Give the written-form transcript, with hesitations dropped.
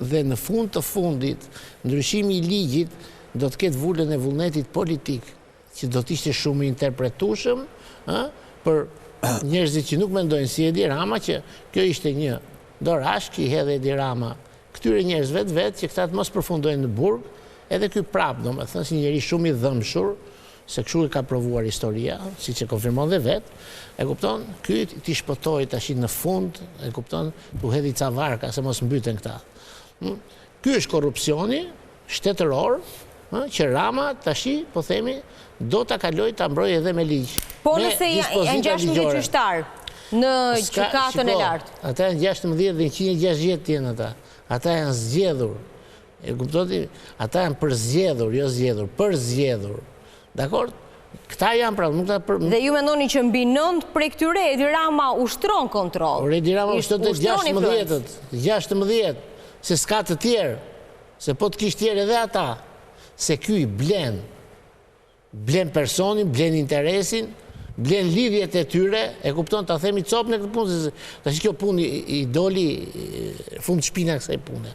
Dhe në fund të fundit, ndryshimi i ligjit do të ketë vulën e vullnetit politik, që do të ishte shumë i interpretueshëm, ë, për njerëzit që nuk mendojnë si Edi Rama, që kjo ishte një dorashkë që i hedh Edi Rama këtyre njerëzve të vet që këta të mos përfundojnë në burg, edhe ky prapë, domethënë si njeri shumë i dhëmshur, se kështu e ka provuar historia, siç e konfirmon dhe vetë, e kupton, ky t'i shpëtojë tashi në fund, e kupton, t'u hedhi ca varka se mos mbyten këta. Hm? Ky është korrupsioni shtetëror, ë, që Rama tashi, po themi, do ta kalojë ta mbrojë edhe me ligj. Po nëse janë 16 gjyqtarë në gjykatën e lartë. Ata janë 16 dhe 160 janë ata. Ata janë zgjedhur. E kupton ti? Ata janë përzgjedhur, jo zgjedhur, përzgjedhur. Dakord? Këta janë pra, nuk ta për... Dhe ju mendoni që mbi 9 prej këtyre Edi Rama ushtron kontroll. Por Edi Rama ushtron të 16-ët, 16, se s'ka të tjerë, se po të kish tjerë edhe ata, se ky i blen, blen personin, blen interesin, blen lidhjet e tyre, e kupton, ta themi copë në këtë punë, se tash kjo punë i doli fund shpina kësaj pune.